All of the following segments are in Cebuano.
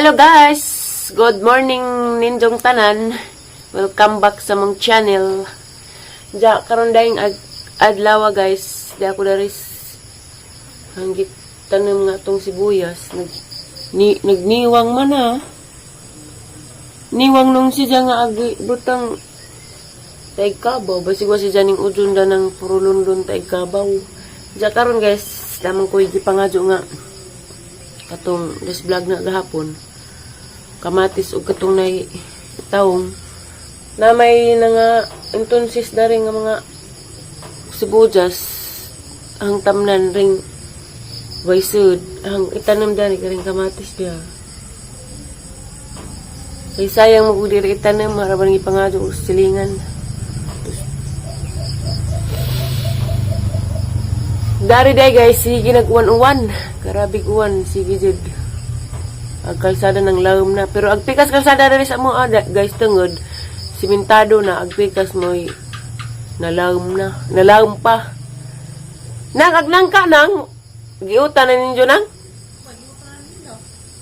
Hello guys! Good morning ninjong tanan. Welcome back sa mong channel. Ja, karon dayong adlaw guys. Di ako daris hanggit tanom nga tong sibuyas. Nagniwang man ah. Niwang nung siya nga agi butang taig kabaw. Basig wa siya ning udjon da ng purulundon taig kabaw. Ja karon guys, damang ko gipangadyo nga katong this vlog na gahapon, kamatis ug katong nay taong na may nga entonces dari nga mga sibuyas ang tamnan ring waysud ang itanom dari karing kamatis dia kay sayang mo kung diri itanom maraban gipangadyo og silingan. Dari day guys, sige nag-uwan-uwan. Karabig uwan, sige jud. Ang kalsada ng lawom na. Pero ang pikas kalsada diri sa mo ada, guys, tungod simentado na ang pikas mo nalawom na. Nalawom pa. Nang ag nangka nang giutan na ninyo nang?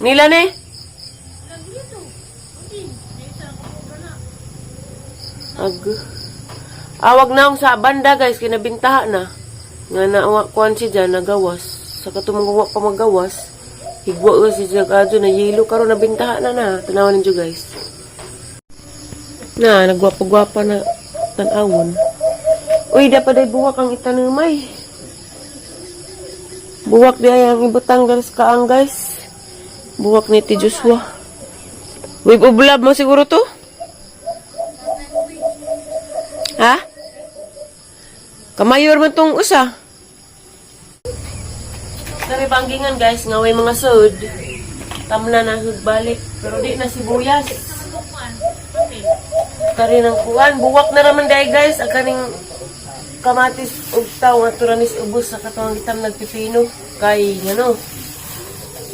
Nila ni? Ag awag na ang sa banda guys, kinabintaha na. Nga na kuan si dyan, nagawas. Sa katong mga pa magawas, higwa ko si dyan kadyo na yelo karon nabintaha na na. Tanawan ninyo guys. Na, nagwapa-gwapa na tanawon. Uy, dapat ay buwak ang itanumay. Buwak di ay ang ibutang guys kaang guys. Buwak ni Ti Joshua. Wave of love mo siguro to? Ha? Kamayor man tong usa. Kami banggingan guys, nga way mga sud. Tamna na balik, pero di na sibuyas. Kari ng kuan, buwak na raman dahil guys, ang kaning kamatis ug taw nga turanis ubos sa katong gitam nagpipino kay ngano.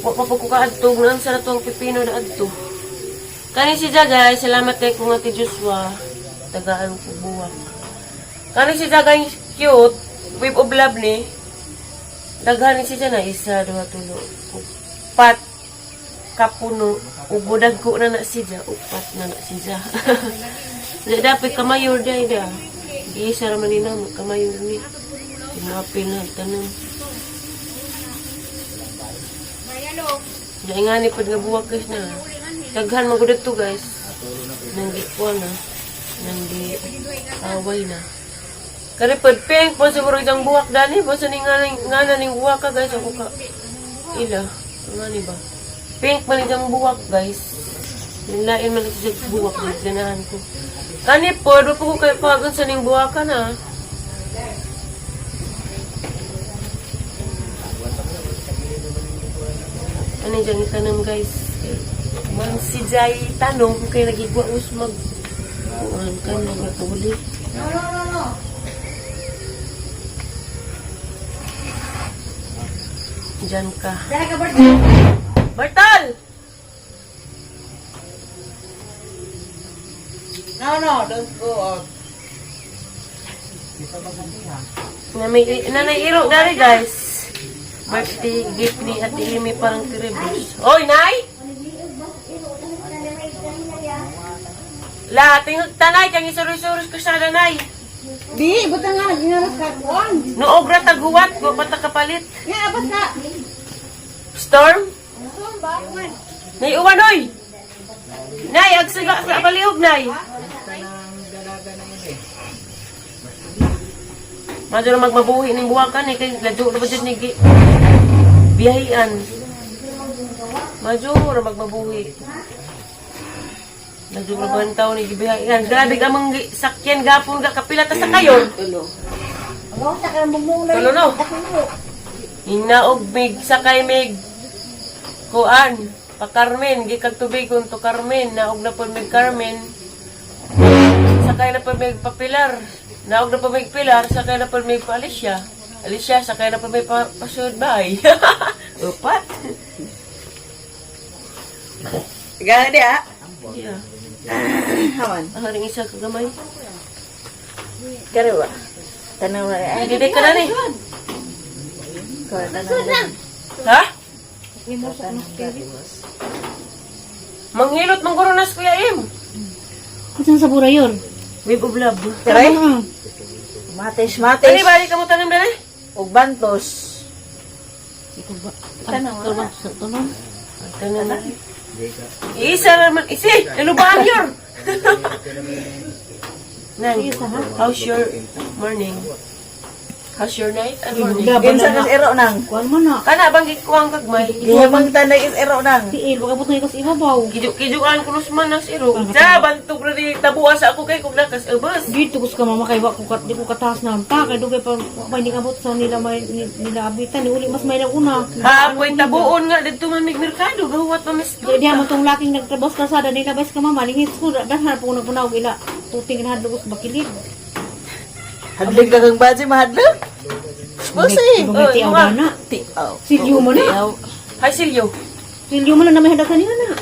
Wa pa po ko kaadto, ngan sa natong pipino na adto. Kani si Ja guys, salamat kay kung Ate Joshua. Tagaan ko buwak. Kani si Ja guys, cute. Wave of love ni. Daghan ni si Ja na isa, duha, tulo, upat kapuno. Ubo dagko na na si Ja, upat na na si Ja. Di dapat kamayor day da. Isa ra man ni na kamayor ni. Tinapil na tanong. Dahil nga ni pag nabuwak guys na. Daghan mo gud to guys. Nanggi ko na. Nanggi away na. Kari pag pink po siguro isang buwak dani. Basta ni nga nga na ning buwak ka guys. Ako ka. Ila. Nga ni ba? Pink man isang buwak guys. Nilain man siya buwak. Ganahan ko. Kani po, do po ko kayo pagon sa ning buwak ka na. Ano dyan itanong guys? Man si Jai tanong kay nagigwa us mag kuan ka na matuli. No, no, no, no. Diyan ka. Dara ka, Bert. Bartol! No, no, don't go out. Na may nanay iro dari guys. Birthday gift ni Ate Amy parang tiribus. Oy, Nay! La, tingog tanay kang isuri-suri ko sa nanay. Di, buta nga, naginaras ka kuan. Noog ra taguwat, wa pa ta kapalit. Nga, abas na. Storm? Saan ba? Kuan. Nay, uwan oy! Nay, agsiga sa palihog, Nay. Madyo na magmabuhi ning buwakan eh, kay ladyo na ba dyan ni biyahian. Madyo na magmabuhi. Ladyo na ba ang tao ni gibiyahian. Grabe ka mang sakyan gapon ga kapila ta sa kayon. Tulo. Ang sa ka mumong Tulo no. Hinaog mig sakay mig kuan pa Carmen gikag tubigon to Carmen, naog na po mig Carmen, sakay na po mig papilar, naog na po mig Pilar, sakay na po mig pa Alicia Alicia, sakay na po mig pa pasud bay upat. Gana di ah. Yeah. Haman. Ang haring isa kagamay. Kare ba? Tanaw na Ay, dili ka na ni. Tanaw. Ha? Manghilot mangguro nas, Kuya Im. Kusan sa burayor. Wave of love. Try. Ah, Matis, Dali matis. ba, di ka mo tanim dali? Ug bantos. Ikaw ba? Tanaw, Ikaw ba? Sa tanong. Tanim na. Isa naman, isi, nalubaan yun. Nang, how's your morning? How's your night and morning? Laban Kinsa na nas iro nang? Kuan man na. Kana bang gikuang kagmay? Gihimang tanay is iro nang. Tiil, baka butong ikaw sa ibabaw. Kijuk-kijukan ko man ang siro. Sa bantog na di tabuha sa ako kay kung lakas ubos. Dito ko sa mama kay wa ko kat di ko kataas na ta kay dugay pa wa pa hindi abot sa nila may nila abitan ni uli mas may lang una. Hapoy tabuon nga didto man mig merkado gahuwat pa mis. Di di mo tong laking nagtrabaho sa kalsada nila bas ka mama lingit ko dahar po nagpunaw ila tuting na hadlok sa bakilig. Hadlok lang ang baji mahadlok. Busi. Dugay ti Oh, aw na. Tiaw. Silyo mo na. Hay Silyo. Silyo mo na na may hadakan niya na.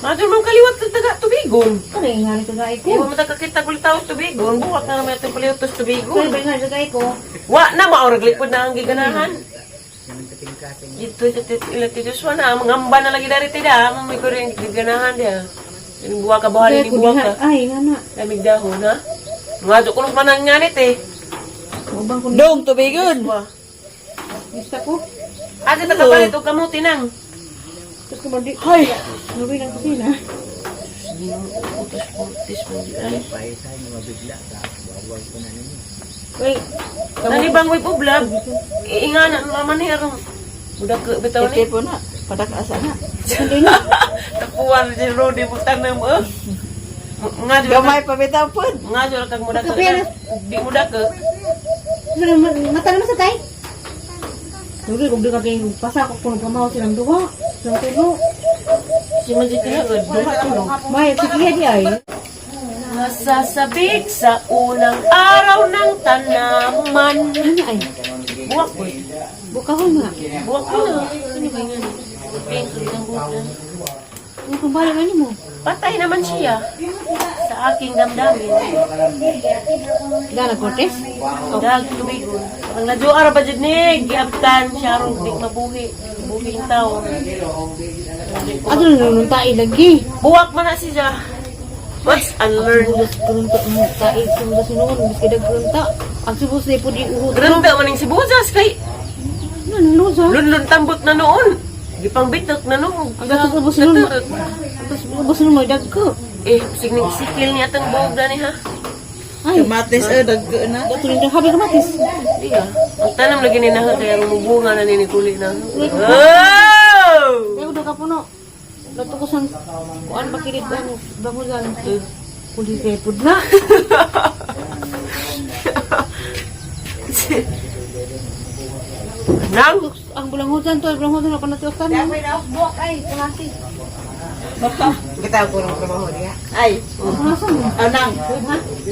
Madol mong kaliwat sa taga tubigon. Kani nga ni tagay Di ko. mo matakakita kung taos tubigon. Buwak na naman itong paliutos Kaya tubigon. ba nga tagay ko? Wa na maorag likod na ang giganahan. Dito ila ti Joshua na mangamba na lagi dari tida. Mamay ko rin giganahan dia. Yung buwa ka buhali Kaya ni ko buwa diha ka. ay nga na. Lamig dahon ha. Nga ko nung mananganit eh. Ubang ko Dong tubigon. Wa. Gusto ko. Ate takapalit og kamuti nang. Tapos ko di. Hay. Nubi lang kusina. Wait, Nani bang way poblab? Iingana mamanher. Budak ke bitaw ni. Ite po na. Padak asa na. hindi na. Tapuan si Rodi mo tanam eh. Nga jud Gamay pa bitaw pod. nga jud kag mudak Kape na. Di mudak ke. Mata naman sa tay. Nubi kung di ka kayo pasakop ko ng pamaw silang duha. Silang tulo. Si man jud kaya duha tulo. May, sige di ay. Nasasabik sa unang araw ng tanaman. Ano ay? Buwak ko. Eh. Bukahon nga. Buwak ko na. Ano ba yan? Pink ang buwak na. Ano kung bala nga mo? Patay naman siya sa aking damdamin. Dana Cortez? Dag tubigon. Ang ladyo ara ba jud ni giabtan siya aron di mabuhi. Buhi ang tao. Ano na nung tae lagi? Buwak man na siya. What's unlearned? Bulas kurunta mo tae sumuda sinuon biski dag kurunta. Ang subos na ipod iuhot. Granda man ning sibuyas kay Ano no sa? lunlun tambot na noon. Gipang bitok na noon. Ang gatong ubos nun. Tapos ubos nun mo dag ko. Eh, signing sikil niya atang buog gani ha. Ay, Kamatis dagko na. dato rin daw habi kamatis. Di ah. Ang tanam lagi ni na kaya rumubunga na ni kuli na. Oh! Kaya udah ka puno. Dato ko sang kuan bakilit ano bangulan. Kuli kay pud na. Nang Ang bulanghutan to, bulanghutan ako na tuwakan. Buwak ay, kalasi. Bitaw ko ng trabaho diha. Ay, Kalasan mo. anang.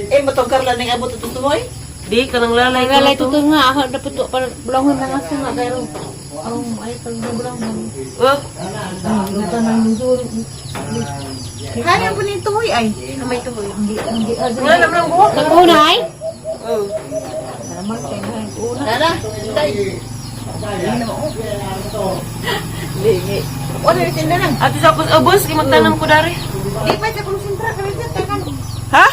Eh matungkar lang ning abot tutumoy. di ka nang lalay Ay, lalay ko to nga, ako dapat to para bulanghon na nga sa nga kayo. Ang ay pag bulanghon. Oh, Luta ng luzon. Kaya po ni tumoy ay. kamay to hoy. Hindi hindi Nga naman ang buwak. Naguna ay. Oh. Naman kay una. Nana, tay. Lingi. Wala yung tinda nang. Ato sa akong ubos kay magtanam ko dari. Di pa sa kung sintra kami sa takan. Ha?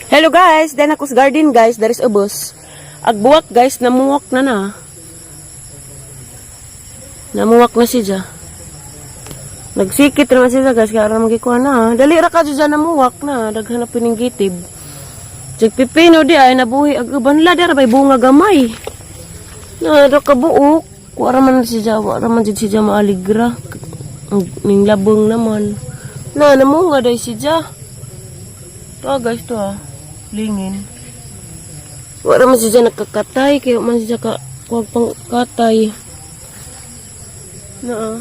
Hello guys, then ako sa garden guys, there is ubos. Agbuwak guys, namuwak na na. Namuwak na siya. Nagsikit naman siya guys, kaya aram magikuha na. Dali ra ka dyan namuwak na, daghan na piningitib. Sig pipino di ay nabuhi ag uban la dara bay bunga gamay. Na do ka buok, wa ra man siya, wa ra man jud siya maaligra. Ang ning labong naman. Na namunga day siya. To ah, guys to ah. Lingin. Wa ra man siya nakakatay kaya man siya ka kuwag pang katay. Na ah.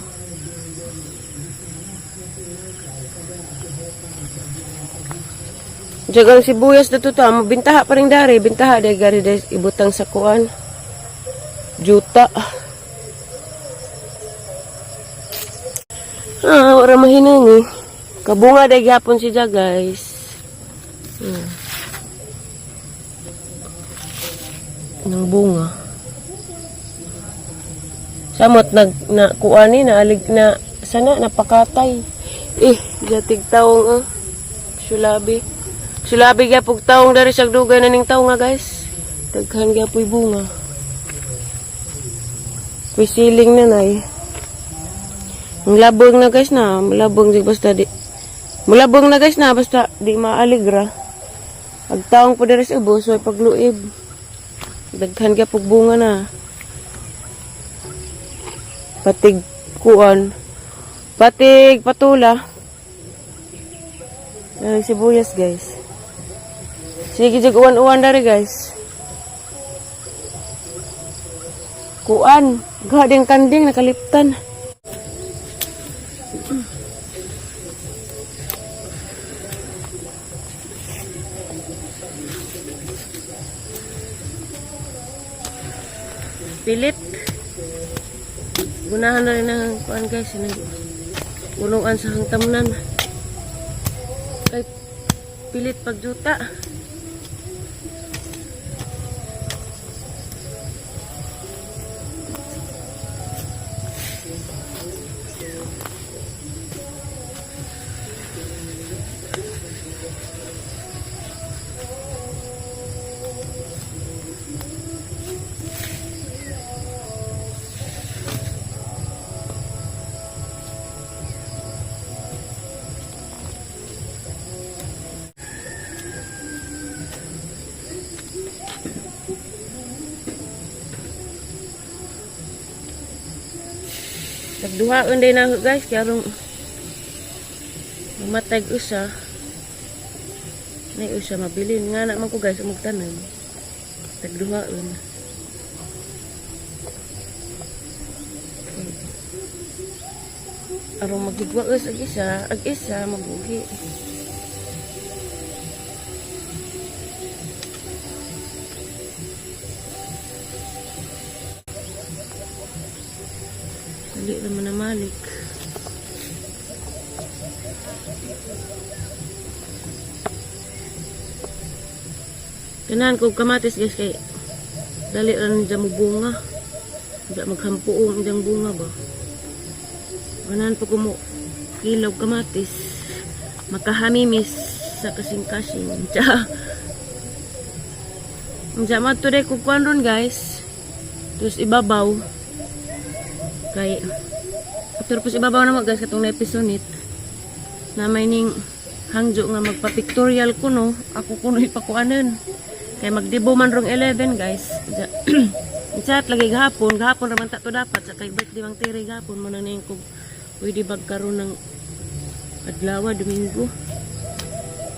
Jagang sibuyas dito to, ah. Bintaha pa rin dari, bintaha dari gari dari ibutang sa kuan. Juta. Ah, ora mahinangi. Kabunga dai gyapon siya guys. Ng bunga. Samot nag na kuan ni naalig na Sana napakatay. Eh, jatig taong ah. Sulabi. Sulabi gyapon taong dari sa dugay na ning taong nga guys. Daghan gyapoy bunga. May siling na nay. Ang labong na guys na, malabong di basta di. Malabong na guys na basta di maaligra. Ag taong po diri sa ubos way pagluib. Daghan gyapon bunga na. Patig kuan. Patig patula. Ay, sibuyas guys. Sige jig uwan-uwan dari guys. Kuan, gading kanding nakaliptan. Pilit. Gunahan na rin ang kuan guys, nag unuan sa hangtamnan. Kay pilit pagjuta. Nagduhaan din ako guys, kaya rong mamatay usa. Nay usa mabilin nga na man ko guys umog tanom. Tagduhaan. Arong magigwaos ag isa mabuhi. Dali naman na malik. Ganahan ko kamatis guys kay dali ra nila mo bunga. Hindi maghampuong indang bunga ba. Ganahan po ko mo kilaw kamatis. Makahamimis sa kasing-kasing. Tsa. Unsa man today ko kuan ron guys. Tapos ibabaw. Kay tapos ibabaw naman guys katong naepisonit na may ning hangjo nga magpa-pictorial ko no. Ako kuno ipakuanon. Kay magdibo man rong 11 guys. Chat lagi gahapon, gahapon ra man ta to dapat sa kay birthday mang Tere gahapon mo na ning kung pwede bagkaroon ng adlaw Domingo.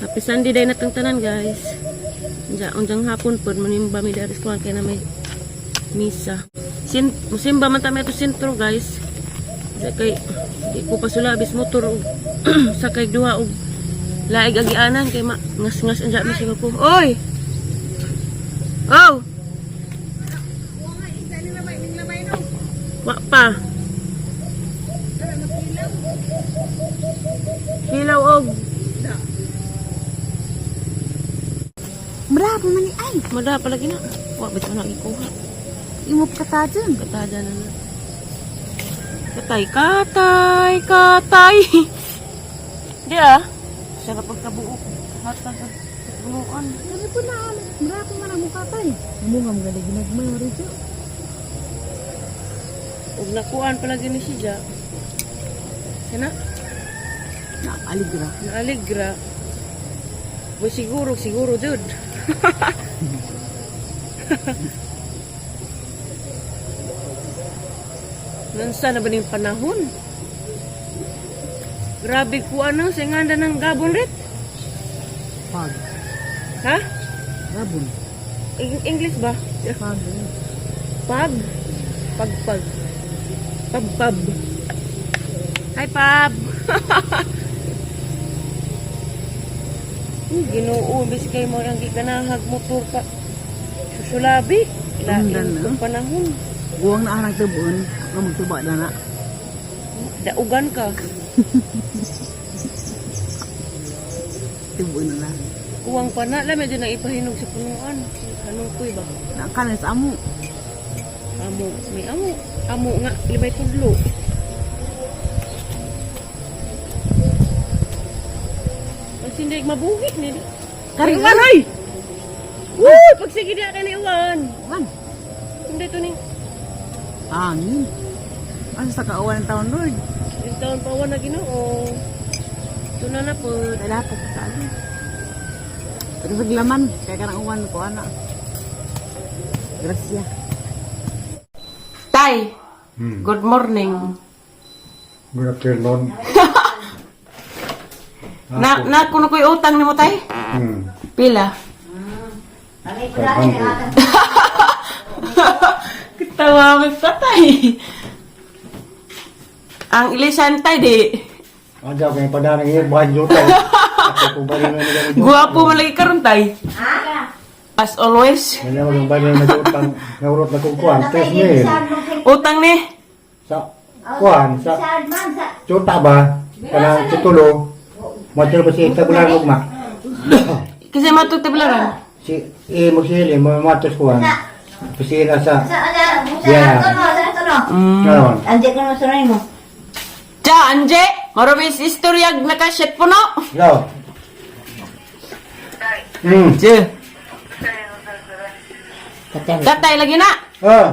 Happy Sunday day natong tanan guys. Unja unjang hapon pod manimba mi diri sa kay na may misa. Sin musimba man ta mi ato sentro guys. Sa kay di ko pa sulabis motor og sa kay duha og laig agianan kay ma ngas-ngas unja mi siya ko. Oy. Oh. Wa pa. Kilaw og Bravo man ni ay. Mada palagi na. Wa bitaw na ikuha. Imo pagkatadyan. Katada na na. Katay, katay, katay. Di ah. Sarap pagkabuo. Hatag sa bunuan. Sabi ko na, bravo man ang mukha tay. Munga mga lagi nagmay rito. Ug nakuan palagi ni siya. Sana? Naaligra. Naaligra. Boy, siguro, siguro, dude. Nansa na ba ning panahon? Grabe ko ano, sa nganda ng gabon rit. Pag. Ha? Gabon. English ba? Pag. Pag. Pag pag. Pab pab. Hi pab. Ginoo, bis kay mo ang giganahag motor pa. Susulabi. Lain Undan na. kong panahon. Guwang na arang tubon. Ako magtuba na na. Daugan ka. Tubon na na. Kuwang pa na. Lamay dyan ang ipahinog sa punuan. Anong kuy ba? Nakalan sa amo. Amo. May amo. Amo nga. Limay tudlo. Sindig mabuhi ni. Kariwan oy. Uy, pagsige diha kay ni uwan. Uwan. Hindi to ni. Angin. Ano sa kauwan ng taon, Lord? Yung taon pa uwan na Ginoo. Ito na na po. Dalapok sa ano. Pero sa glaman, kaya ka ng uwan ko, ana. Gracia. Tay, good morning. Good afternoon. Na na kuno ko'y utang nimo, tay? Pila? 500. Katawa mi patay. Ang ilisan tay di. Andiyan ko yung padanang yun, buhay juta. Ako ba rin na Guwapo man lagi karon, tay. As always, May naman yung bayan na utang, naurot na kong kuhan, 3 mil. Utang ni. Sa kuhan, sa juta ba? Kanang tutulo. Matyo ba si tabulan ugma? Kasi matug tablaran. Si eh magsili, mamatos kuhan. Pasila sa Yeah. Karon. Andiyan ko naman sunay mo. Cha, anje, marabis istorya nakasyet po no. Hello. Che. Tatay lagi na. Oh.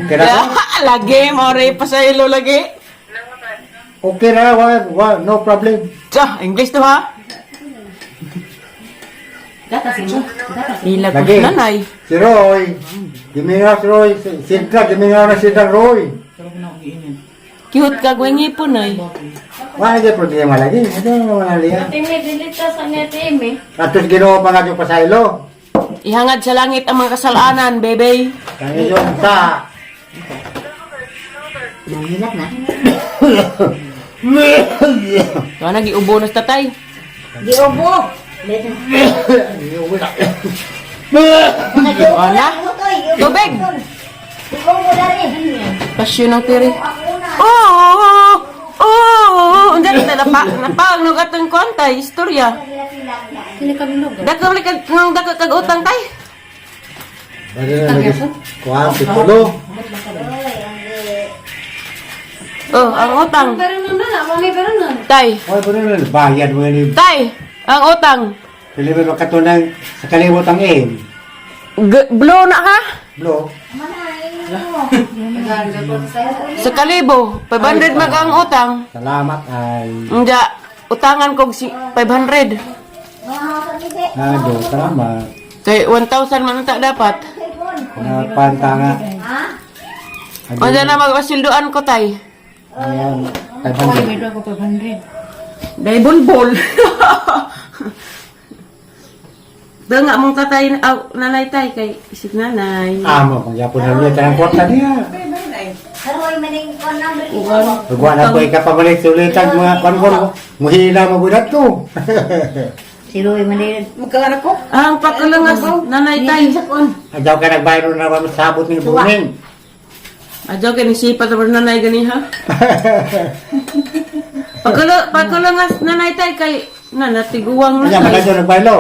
Okay na. Lagi, more pa sa ilo lagi. Okay na, wa, wa, no problem. Cha, English to ha. Ila ko Lagi. nanay. Si Roy, gimingaw si Roy, Sidra, gimingaw na si Roy. Cute ka gwingi po nay. Wala di problema lagi, ito na wala liya. Timi, dilita sa niya, Timi. Atos Ginoo pa nga yung pasaylo. Ihangad sa langit ang mga kasalanan, bebe. Kaya yung sa. Nangilap na. Kaya nag-iubo na sa tatay. Giubo. Wala. Tubig. Giubo na rin. Pasyon ng tiri. Oo! Oo! Unsa na napa napang nung atong kontay istorya. Dako kag nung dako kag utang tay. Bali na lagi. Kuha, titulo. Oh, ang utang. Tay, Wala pa rin, bayad mo yun. tay, ang utang. Pilipin mo katunang sa kalimot ang aim. Blow na ha? Blo. Sa kalibo, 500 mag ang utang. Salamat ay. Unja, utangan kog si 500. Ado, salamat. Kay 1,000 man unta dapat. Napanta nga. Unsa na magpasilduan ko, tay? Ayan, 500. Dahil bulbol. Doon nga mong tatay, aw, nanay tay, kay isip nanay. Amo, magyapon na ulit ang kwarta niya. Karoy maning kon number Pagwa na po ikapabalik sa ulit ang mga kwan-kwan. Muhila magulat ko. Si Roy maning Magkaanak ko? Ang pakulangas, nanay tay. Adyaw ka nagbayro na naman sabot ni Buning. Adyo, kinisipat na nanay gani ha? Pakulangas, nanay tay, kay nanatiguang Adyaw, na. magkadyo nagbaylo.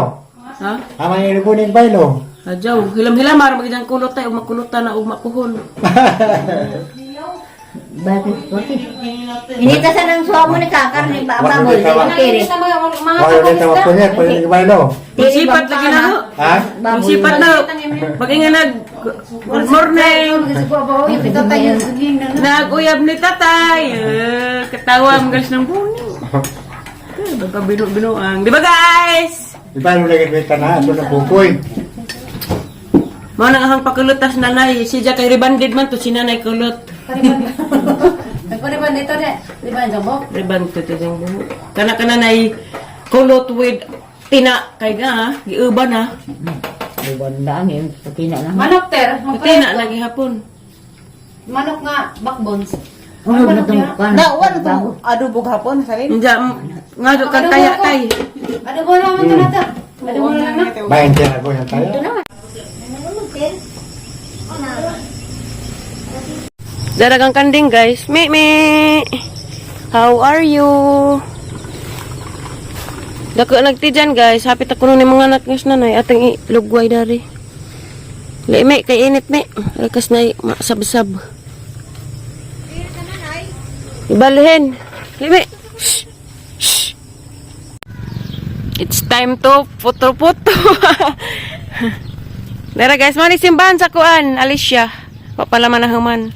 Ha? Ama ni Buning baylo. Adyo, hilam-hilam, marang magandang kulot tay, ug makulutan na, ug mapuhon. Bakit? Bakit? Inita sa nang suwa mo ni kakar ni bababol. Kiri. Wala ulit ang po niya, pwede nagbaylo. Magsipat lagi na ho. Ha? Magsipat na. Mag-inga nag, good morning. Nag-uyab ni tatay. Eh, katawa, magalis ng buning. Eh, baka binu-binuang. Di ba, guys? Ibaylo lagi kita na, ito na kukoy. Mao nang ahang pakulutas nanay. Si Jack kay rebanded man to si nanay kulot. Nagpariban dito de. Di ba jamo? Reband to to diyang buho. Kana ka nanay kulot with tina kay nga ha, giuban ha. Daan yun, pati na lang. Manok ter. Tina lagi hapon. Manok nga backbones. Ano na itong kan? Na, uwan itong adobo hapon, sa rin. Unja nga do kag kaya tay. Adobo naman ito na ter. Adobo na lang. Bayan siya na yan tayo. Daragang kanding, guys. Me me. How are you? Dako nagtijan, guys. Hapit ako ni mga anak ngus nanay atang ilugway dari. Lai me kay init me. Lakas na masabsab. Ibalhin. Lai me. Shh. Shh. It's time to puto-puto. Dara guys, mani simbahan sa kuan, Alicia. Wa pala man nahuman.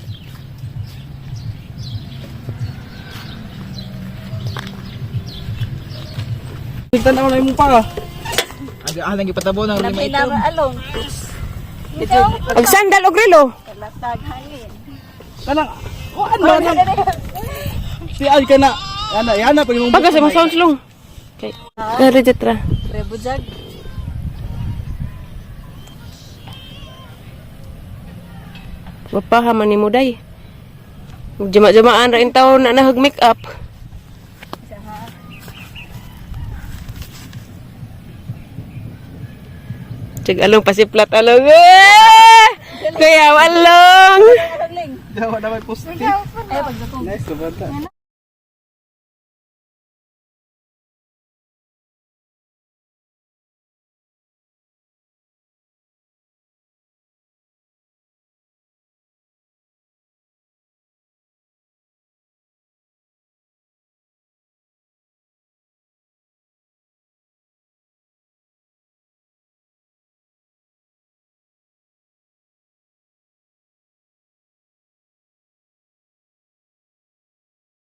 Tanaw na imong pa. Aga lang gipatabo ng lima ito. Og sandal og relo. Kanang kuan ba nang Si al kana. Ana yana pag imong Pagka sa imong sounds long. Okay. Dara jatra. Wapaha man ni mo day. Jama-jamaan ra in taon na nahag make up. Tsag along pasiplat along. Eh! Kuya along. Dawa na may poste. Nice to bata.